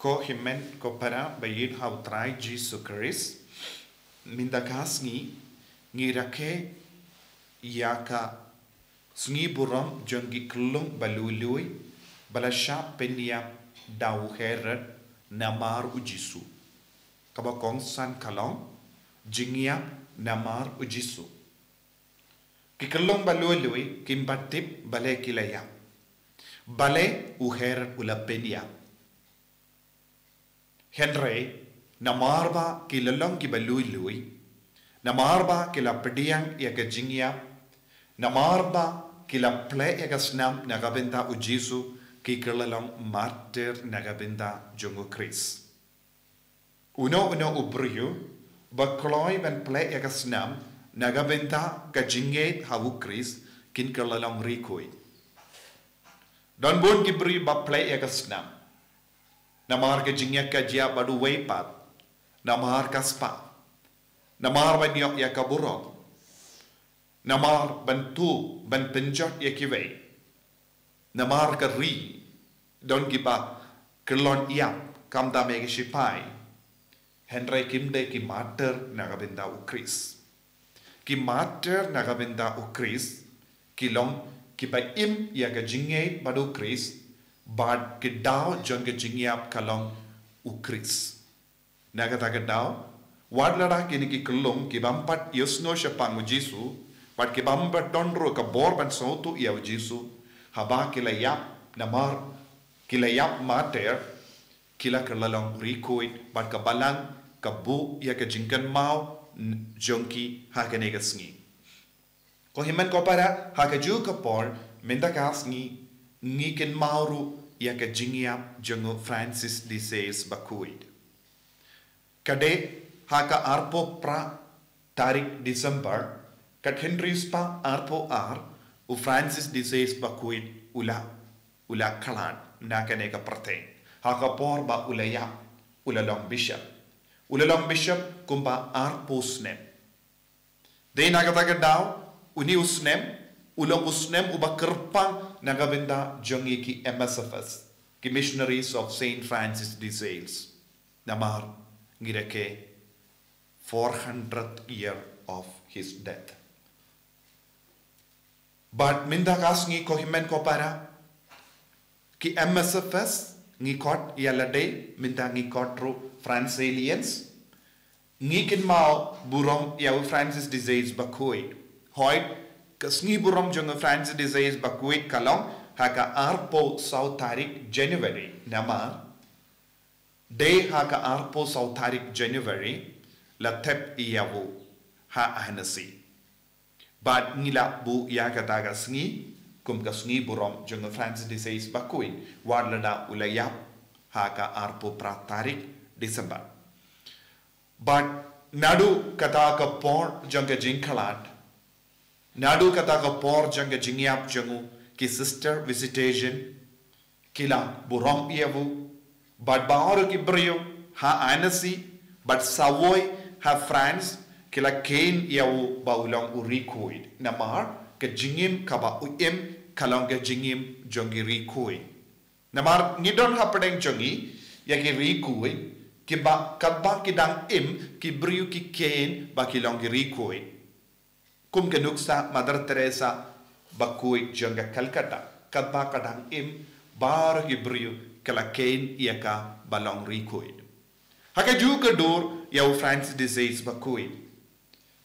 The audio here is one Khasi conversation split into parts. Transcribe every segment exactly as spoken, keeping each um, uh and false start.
Ko hynmen ko para ba ïeit ha u Trai Jisu Khrist, mynta ka sngi ngi rakhe ïa ka sngi burom jong ki khyllung ba lui lui ba la shah pynïap da u Herod namar u Jisu. Kaba kongsan ka long jingïap namar u Jisu. Ki khyllung ba lui lui kim pat tip balei ki la ïap, balei u Herod u la pynïap. Hynrei namar ba ki la long kiba lui lui, namar ba ki la pdiang ïa ka jingïap, namar ba ki la plie ïa ka snam na ka bynta u Jisu, ki kylla long martyr na ka bynta jong u Khrist. Uno uno u briew ba kloi ban plie ïa ka snam na ka bynta ka jingngeit ha u Khrist, kin kylla long ri khuid. Don bun ki briew ba plie ïa ka snam namar ka jingïakajia bad uwei pat, namar ka spah, namar ban ïoh ïa ka burom, namar ban tuh ban pynjot ïa kiwei, namar ka ri. Don kiba kyllon ïap khamtam ïa ki shipai. Hynrei kim dei ki martyr na ka bynta u Khrist. Ki martyr na ka bynta u Khrist ki long kiba im ïa ka jingngeit bad u Khrist, bad ka daw jong ka jingïap ka long u Khrist. Na kata ka daw, wat lada kine ki khyllung ki bym pat ïohsngew shaphang u Jisu, bad ki bym pat don ruh ka bor ban sngewthuh ïa u Jisu, haba ki la ïap namar ki la ïap martyr, ki la kylla long ri khuid, bad ka Balang ka buh ïa ka jingkynmaw jong ki ha kane ka sngi. Ko hynmen ko para, ha kajuh ka por mynta ka sngi ngi kynmaw ruh ïa ka jingïap jong u Francis de Sales bakhuid. Ka dei ha ka arphew phra tarik December, ka khyndai spah arphew ar, u Francis de Sales bakhuid u la, u la khlad na kane ka pyrthei. Ha ka por ba u la ïap, u la long bishop. U la long bishop kumba arphew snem. Dei na kata ka daw, une u snem u long u snem uba kyrpang na ka bynta jong ngi ki M S Fs, ki Missionaries of Saint Francis de Sales. Namar ngi rakhe four hundred year of his death. Bad mynta ka sngi ko hynmen ko para, ki M S Fs ngi khot ïa lade, mynta ngi khot ruh Franciscans. Ngi kynmaw burom ïa u Francis de Sales bakhuid. Hooid, ka sngi burom jong u Francis de Sales bakhuid ka long ha ka arphew saw tarik January, namar dei ha ka arphew saw tarik January la thep ïa u ha Annecy. Bad ngi la buh ïa kata ka sngi kum ka sngi burom jong u Francis de Sales bakhuid, wat lada u la ïap ha ka arphew phra tarik December. Bad naduh kata ka por jong ka jingkhlad, naduh kata ka por jong ka jingïap jong u, ki Sister Visitation ki la burom ïa u, bad baroh ki briew ha Annecy bad Savoy ha France ki la kheiñ ïa u ba u long u ri khuid. Namar ka jingim kaba u im ka long ka jingim jong ki ri khuid. Namar ngi don hapdeng jong ngi ïa ki ri khuid kiba katba ki dang im ki briew ki kheiñ ba ki long ki ri khuid. Kum ka nuksa Mother Teresa bakhuid jong ka Calcutta, katba ka dang im baroh ki briew ka la kheiñ ïa ka ba long ri khuid. Ha kajuh ka dur ïa u Francis de Sales bakhuid,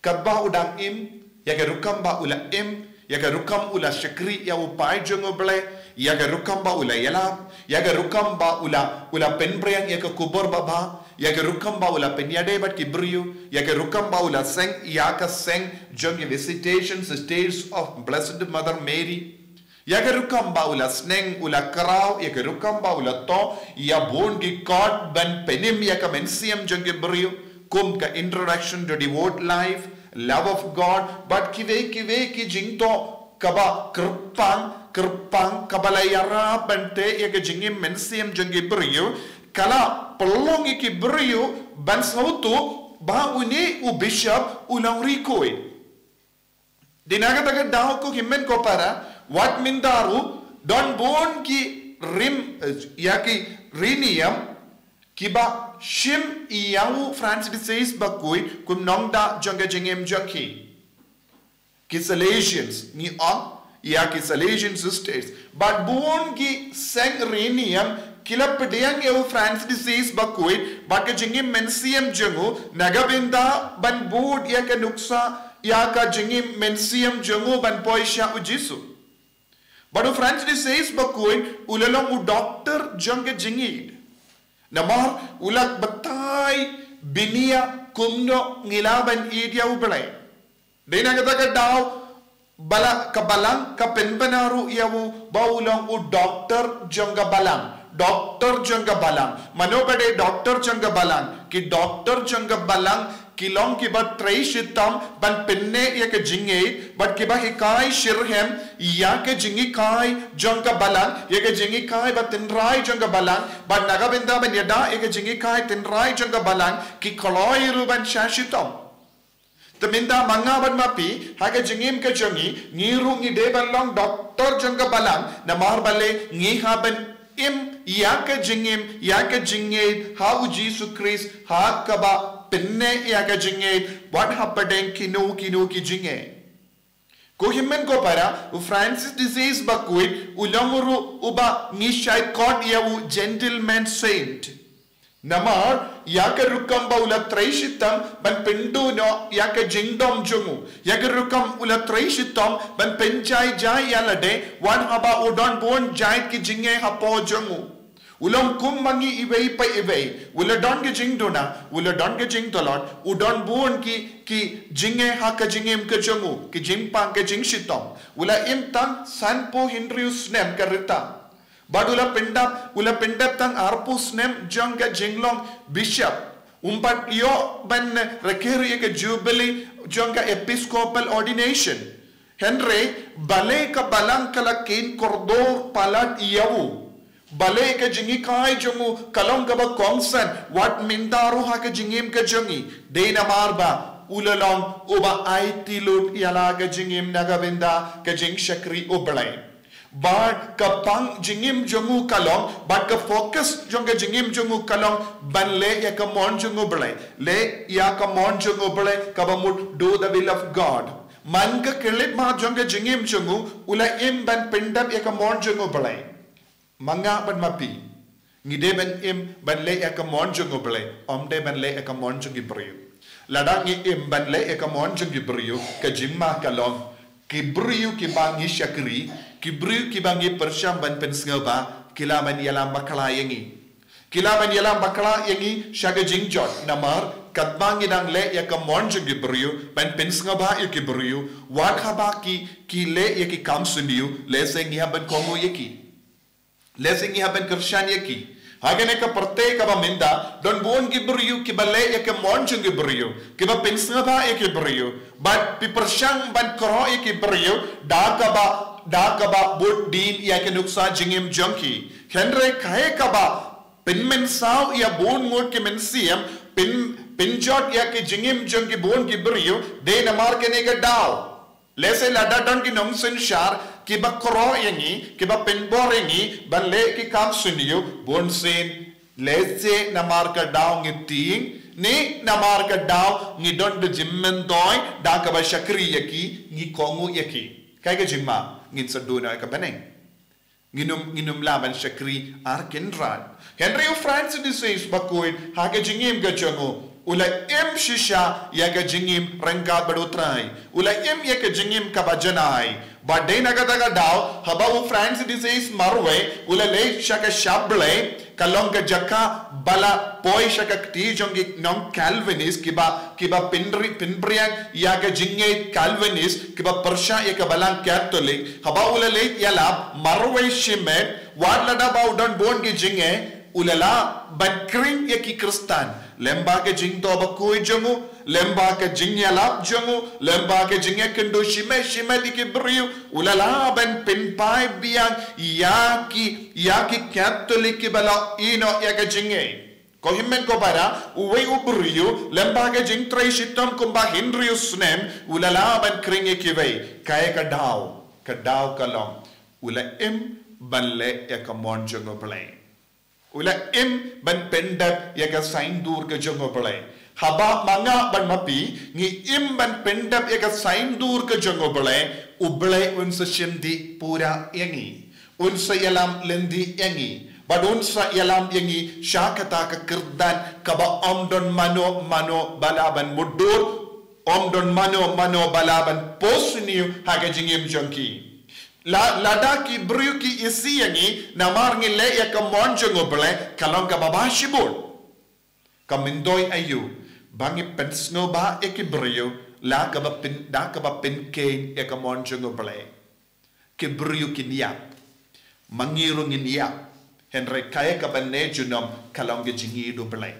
katba u dang im, ïa ka rukom ba u la im, ïa ka rukom u la shakri ïa u paid jong U Blei, ïa ka rukom ba u la ïalap, ïa ka rukom ba u la, u la pynphriang ïa ka khubor babha, ïa ka rukom ba u la pynïadei bad ki briew, ïa ka rukom ba u la seng ïa ka seng jong ki Visitation Sisters of Blessed Mother Mary. Ïa ka rukom ba u la sneng, u la khraw, ïa ka rukom ba u la thoh ïa bun ki kot ban pynim ïa ka mynsiem jong ki briew, kum ka Introduction to Devout Life, Love of God, bad kiwei kiwei ki jingthoh kaba kyrpang kyrpang kaba la ïarap ban teh ïa ka jingim mynsiem jong ki briew, ka la pynlong ïa ki briew ban sngewthuh ba une u bishop u long ri khuid. Dei na kata ka daw ko hynmen ko para, wat mynta ruh don bun ki rim, eh, ïa ki ri niam kiba shim ïa u Francis de Sales bakhuid kum nongda jong ka jingim jong ki. Ki Salesians, ngi ong ïa ki Salesian sisters. Bad bun ki seng riewniam ki la pdiang ïa u Francis de Sales bakhuid bad ka jingim mynsiem jong u, na ka bynta ban bud ïa ka nuksa ïa ka jingim mynsiem jong u ban poi sha u Jisu. Bad u Francis de Sales bakhuid u la long u doktor jong ka jingïeid. Namar u la batai bniah kumno ngi lah ban ïeid ïa u Blei. Dei na kata ka daw ba la ka balang ka pynbna ruh ïa u ba u long u doktor jong ka balang. Doktor jong ka balang. Mano ba dei doktor jong ka balang? Ki doktor jong ka balang ki long kiba trei shitom ban pynneh ïa ka jingïeid bad kiba hikai shitrhem ïa ka jinghikai jong ka balang, ïa ka jinghikai ba tynrai jong ka balang, bad na ka bynta ban ïada ïa ka jinghikai tynrai jong ka balang ki kloi ruh ban shah shitom. Te mynta ma nga bad ma phi ha ka jingim ka jong ngi, ngi ruh ngi dei ban long doktor jong ka balang, namar balei? Ngi hap ban im ïa ka jingim, ïa ka jingïeid ha u Jisu Khrist, ha kaba pynneh ïa ka jingïeid wat hapdeng kino kino ki jingeh. Ko hynmen ko para, u Francis de Sales bakhuid u long ruh uba ngi shait khot ïa u gentleman saint. Namar ïa ka rukom ba u la trei shitom ban pynduh noh ïa ka jingdom jong u, ïa ka rukom u la trei shitom ban pynjai jai ïa lade wat haba u don bun jait ki jingeh hapoh jong u. U long kum ma ngi iwei pa iwei, u la don ka jingduna, u la don ka jingtlot, u don bun ki ki jingeh ha ka jingim ka jong u, ki jingpang ka jingshitom. U la im tang sanphew hynriew snem ka rta. Bad u la pyndap, u la pyndap tang arphew snem jong ka jinglong bishop. Um pat ïoh ban rakhe ruh ïa ka jubili jong ka episcopal ordination. Hynrei balei ka balang ka la kheiñ kordor palat ïa u? Balei ka jinghikai jong u ka long kaba kongsan wat mynta ruh ha ka jingim ka jong ngi? Dei namar ba u la long uba aiti lut ïa la ka jingim na ka bynta ka jingshakri U Blei. Bad ka pang jingim jong u ka long, bad ka focus jong ka jingim jong u ka long ban leh ïa ka mon jong U Blei. Leh ïa ka mon jong U Blei kaba mut do the will of God. Man ka khyllipmat jong ka jingim jong u, u la im ban pyndap ïa ka mon jong U Blei. Ma nga bad ma phi, ngi dei ban im ban leh ïa ka mon jong U Blei, ym dei ban leh ïa ka mon jong ki briew. Lada ngi im ban leh ïa ka mon jong ki briew, ka jingma ka long, ki briew kiba ngi shakri, ki briew kiba ngi pyrshang ban pynsngewbha, ki lah ban ïalam bakla ïa ngi. Ki lah ban ïalam bakla ïa ngi sha ka jingjot, namar katba ngi dang leh ïa ka mon jong ki briew ban pynsngewbha ïa ki briew, wat haba ki ki leh ïa ki kam shynriew, lehse ngi hap ban kohnguh ïa ki. Lehse ngi hap ban kyrshan ïa ki. Ha kane ka pyrthei kaba mynta don bun ki briew kiba leh ïa ka mon jong ki briew, kiba pynsngewbha ïa ki briew, bad ki pyrshang ban kynroh ïa ki briew da kaba, da kaba bud dien ïa ka nuksa jingim jong ki. Hynrei kaei kaba pynmynsaw ïa bun ngut ki mynsiem, pyn, pynjot ïa ki jingim jong ki bun ki briew, dei namar kane ka daw. Lehse lada don ki nongsynshar kiba kynroh ïa ngi, kiba pynbor ïa ngi ban leh ki kam shynriew, bunsien lehse namar ka daw ngi tieng, ne namar ka daw ngi don da jingmyntoi da kaba shakri ïa ki, ngi kohnguh ïa ki. Kaei ka jingma? Ngin sa duh noh ïa ka bneng. Ngin ym, ngin ym lah ban shakri ar kynrad. Hynrei u Francis de Sales bakhuid ha ka jingim ka jong u, u la im shisha ïa ka jingim ryngkat bad U Trai. U la im ïa ka jingim kaba janai. Bad dei na kata ka daw haba u Francis de Sales marwei u la leit sha ka shap Blei, ka long ka jaka ba la poi sha ka kti jong ki nong Calvinist kiba, kiba pynri, pynpriang ïa ka jingngeit Calvinist, kiba pyrshah ïa ka balang Katholik. Haba u la leit ïalap marwei shimet, wat lada ba u don bun ki jingeh, u la lah ban khring ïa ki Khristan. Lyngba ka jingthoh bakhuid jong u, lyngba ka jingïalap jong u, lyngba ka jingïakynduh shimet shimet ïa ki briew, u la lah ban pynphai biang ïa ki, ïa ki Katholik kiba la ïehnoh ïa ka jingngeit. Ko hynmen ko para, uwei u briew lyngba ka jingtrei shitom kumba hynriew snem, u la lah ban khring ïa kiwei. Kaei ka daw? Ka daw ka long, u la im ban leh ïa ka mon jong U Blei. U la im ban pyndep ïa ka saiñdur ka jong U Blei. Haba ma nga bad ma phi ngi im ban pyndep ïa ka saiñdur ka jong U Blei, U Blei un sa shim dih pura ïa ngi. Un sa ïalam lynti ïa ngi. Bad un sa ïalam ïa ngi sha kata ka kyrdan kaba ym don mano mano ba lah ban mutdur, ym don mano mano ba lah ban pynïap ha ka jingim jong ki. La, lada ki briew ki isih ïa ngi namar ngi leh ïa ka mon jong U Blei, ka long kaba bha shibun. Ka myntoi aïu ba ngi pynsngewbha ïa ki briew la kaba pyn, da kaba pynkheiñ ïa ka mon jong U Blei? Ki briew kin ïap, ma ngi ruh ngin ïap. Hynrei kaei kaba ne junom ka long ka jingïeit U Blei.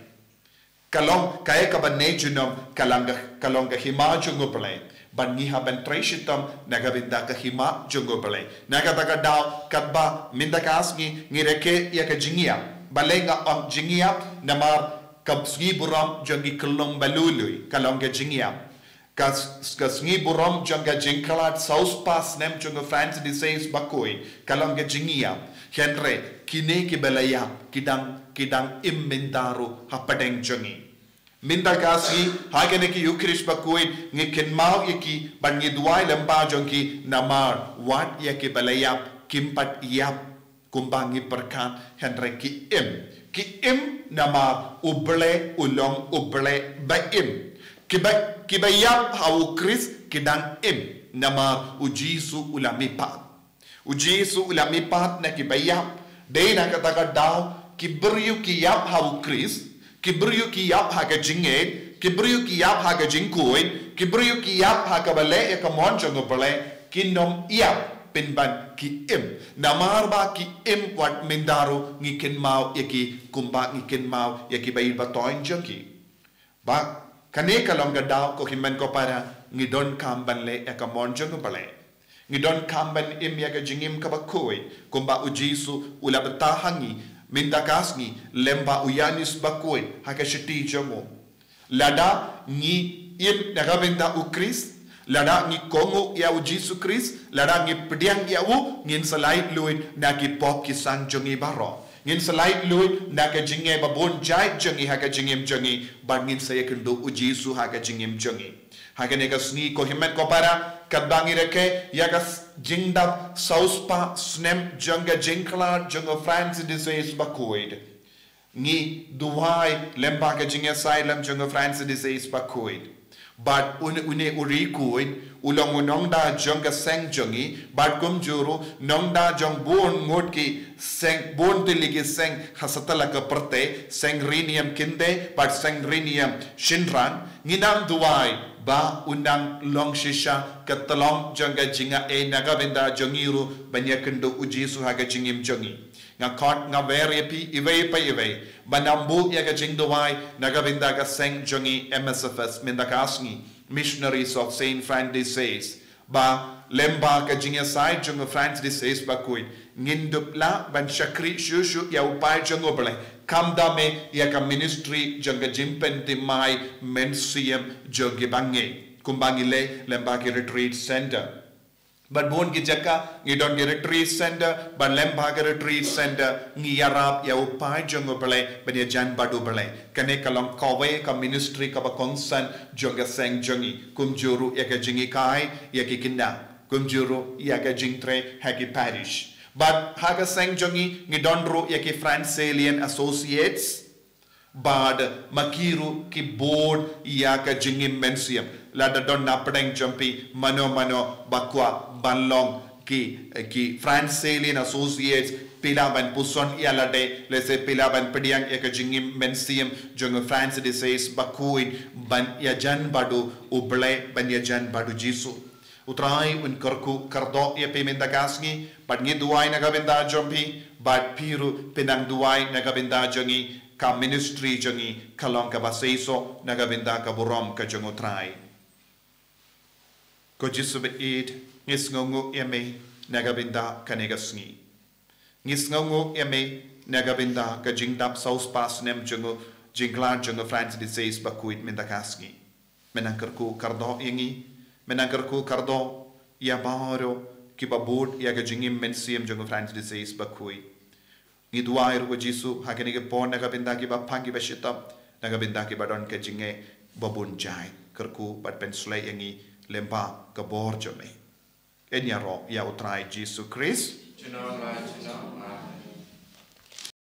Ka long kaei kaba ne junom ka long ka, ka long ka hima jong U Blei. Bad ngi hap ban trei shitom na ka bynta ka hima jong U Blei. Na kata ka daw katba mynta ka sngi ngi rakhe ïa ka jingïap. Balei nga ong jingïap? Namar ka sngi burom jong ngi ka long ba lui lui, ka long ka jingïap. Ka, ka sngi burom jong ka jingkhlad saw spah snem jong u Francis the Sixth bakhuid ka long ka jingïap. Hynrei kine kiba la ïap ki dang, ki dang im mynta ruh hapdeng jong ngi. Mynta ka sngi ha kane ka Ïukharist bakhuid ngi kynmaw ïa ki bad ngi duwai lyngba jong ki namar wat ïa kiba la ïap kim pat ïap kumba ngi pyrkhat, hynrei ki im. Ki im namar U Blei u long U Blei ba im. Kiba, kiba ïap ha U Khrist ki dang im namar U Jisu u la mihpat. U Jisu u la mihpat na kiba ïap. Dei na kata ka daw ki briew ki ïap ha U Khrist, ki briew ki ïap ha ka jingngeit, ki briew ki ïap ha ka jingkhuid, ki briew ki ïap ha kaba leh ïa ka mon jong U Blei, kin ym ïap pynban ki im. Namar ba ki im wat mynta ruh ngi kynmaw ïa ki kumba ngi kynmaw ïa ki ba ïeit ba thoiñ jong ki. Ba kane ka long ka daw ko hynmen ko para ngi donkam ban leh ïa ka mon jong U Blei. Ngi donkam ban im ïa ka jingim kaba khuid kumba U Jisu u la batai ha ngi mynta ka sngi lyngba u Ïoannis bakhuid ha ka shithi jong u. Lada ngi im na ka bynta U Khrist, lada ngi kohnguh ïa U Jisu Khrist, lada ngi pdiang ïa u, ngin sa lait luid na ki pop ki sang jong ngi baroh. Ngin sa lait luid na ka jingngeit ba bun jait jong ngi ha ka jingim jong ngi, bad ngin sa ïakynduh U Jisu ha ka jingim jong ngi. Ha kane ka sngi ko hynmen ko para, katba ngi rakhe ïa ka s-, jingdap saw spah snem jong ka jingkhlad jong u Francis the Sixth bakhuid, ngi duwai lyngba ka jingïasaid lem jong u Francis the Sixth bakhuid. Bad une, une u riewkhuid u long u nongda jong ka seng jong ngi, bad kumjuh ruh nongda jong bun ngut ki seng, bun tylli ki seng ha satlak ka pyrthei, seng riewniam khyndai bad seng riewniam shynrang. Ngi nang duwai ba u nang long shisha ka tyllong jong ka jingaiei na ka bynta jong ngi ruh ban ïakynduh U Jisu ha ka jingim jong ngi. Nga khot, nga wer ïa phi iwei pa iwei ban ym buh ïa ka jingduwai na ka bynta ka seng jong ngi M S F S mynta ka sngi, Missionaries of Saint Francis, ba lyngba ka jingïasaid jong u Francis bakhuid ngin dup lah ban shakri shuh shuh ïa u paid jong U Blei, khamtam eh ïa ka ministry jong ka jingpynthymmai mynsiem jong ki bangeit kumba ngi leh lyngba ki retreat center. Bad bun ki jaka ngi don ki retreat center, bad lyngba ki retreat center ngi ïarap ïa u paid jong U Blei ban ïajan bad U Blei. Kane ka long kawei ka ministry kaba kongsan jong ka seng jong ngi, kumjuh ruh ïa ka jinghikai ïa ki khynnah, kumjuh ruh ïa ka jingtrei ha ki parish. Bad ha ka seng jong ngi ngi don ruh ïa ki Franciscan Associates, bad ma ki ruh ki bud ïa ka jingim mynsiem. Lada don na pdeng jong phi mano mano ba kwah ban long ki, ki Franciscan Associates, phi lah ban puson ïa lade, lehse phi lah ban pdiang ïa ka jingim mynsiem jong u Francis bakhuid ban ïajan bad U Blei, ban ïajan bad U Jisu. U Trai un kyrkhu kyrdoh ïa phi mynta ka sngi, bad ngi duwai na ka bynta jong phi, bad phi ruh phin nang duwai na ka bynta jong ngi. Ka ministry jong ngi ka long kaba seisoh na ka bynta ka burom ka jong U Trai. Ko Jisu ba ïeit, ngi sngewnguh ïa me na ka bynta kane ka sngi. Ngi sngewnguh ïa me na ka bynta ka jingdap saw spah snem jong u, jingkhlad jong u Francis bakhuid mynta ka sngi. Me nang kyrkhu kyrdoh ïa ngi, me nang kyrkhu kyrdoh ïa baroh kiba bud ïa ka jingim mynsiem jong u Francis bakhuid. Ngi duwai ruh ko Jisu, ha kine ki por na ka bynta kiba phang kiba shitom, na ka bynta kiba don ka jingeh ba bun jait. Kyrkhu bad pynshlei ïa ngi lyngba ka bor jong me. Ngin ïaroh ïa u Trai Jisu Khrist. Junom la, junom la.